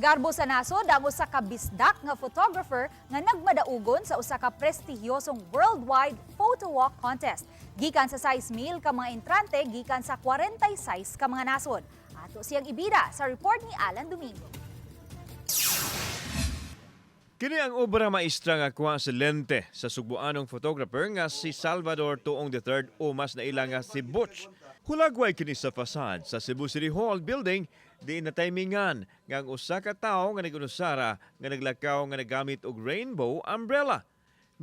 Garbo sa nasod ang usa ka bisdak nga photographer nga nagmadaugon sa usa ka prestihiyosong worldwide photo walk contest. Gikan sa 6,000 ka mga entrante gikan sa 46 ka mga nasod. Ato siyang ibida sa report ni Alan Domingo. Kini ang obra maestra nga kuha sa lente sa sugbuanong photographer nga si Salvador Tuong III o mas naila nga si Butch. Hulagway kini sa facade sa Cebu City Hall building diin na timingan nga ang usa ka tawo nga nagunusara nga naglakaw nga nagamit og rainbow umbrella.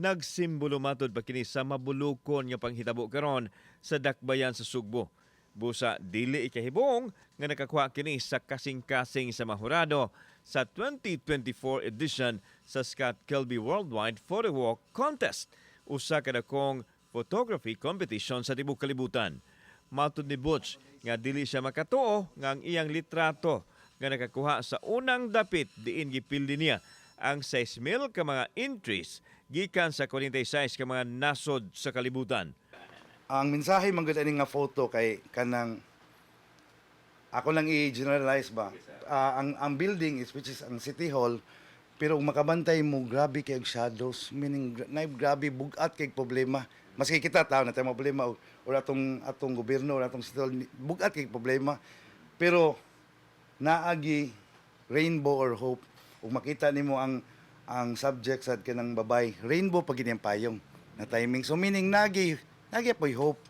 Nagsimbolo matud pa kini sa mabulukon nga panghitabo karon sa dakbayan sa Sugbo. Busa dili ikahibong nga nakakuha kini sa kasing-kasing sa mahurado sa 2024 edition sa Scott Kelby Worldwide Photo Walk Contest, usa ka dakong photography competition sa tibuok kalibutan. Matud ni Butch nga dili siya makatuo nga ang iyang litrato nga nakakuha sa unang dapit diin gipildi niya ang 6,000 ka mga entries gikan sa 46 ka mga nasod sa kalibutan. Ang mensahe man gud ani nga photo kay kanang ako lang i-generalize ba. Ang building is which is ang City Hall, pero kung makabantay mo, grabe kay og shadows, meaning na grabe bugat kay problema, maski kita tao na tayo mga problema or atong gobyerno or atong City Hall, bugat kay problema, pero naagi rainbow or hope. Ug makita nimo ang subject sa kanang babay, rainbow pag ang payong na timing, so meaning nagi po'y hope.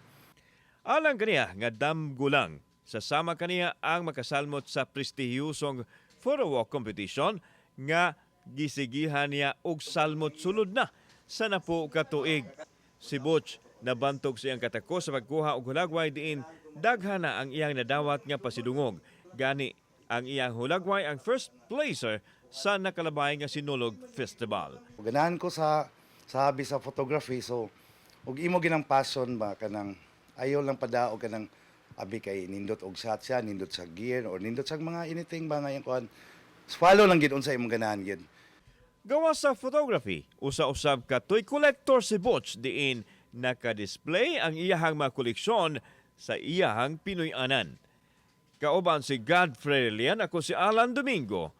Alang kaniya nga damgo lang sa sama kaniya ang makasalmot sa prestihiyosong photo walk competition nga gisigihan niya og salmot sulod na sa 10 ka tuig. Si Butch nabantog sa iyang katako sa pagkuha og hulagway diin daghan na ang iyang nadawat nga pasidungog. Gani ang iyang hulagway ang first placer sa nakalabay nga Sinulog Festival. Ganahan ko sa hobby sa photography, so ug imo ginang passion ba, kanang ayaw lang padaog, kanang abi kay nindot og shot siya, nindot sa gear or nindot sa mga anything ba nga iyang kuan. Follow lang gid unsa imong ganahan gid. Gawas sa photography, usa-usab ka toy collector si Butch diin naka-display ang iyahang mga koleksyon sa iyahang Pinoy-anan. Kauban si Godfrey Lian, ako si Alan Domingo.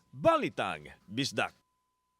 Balitang Bisdak.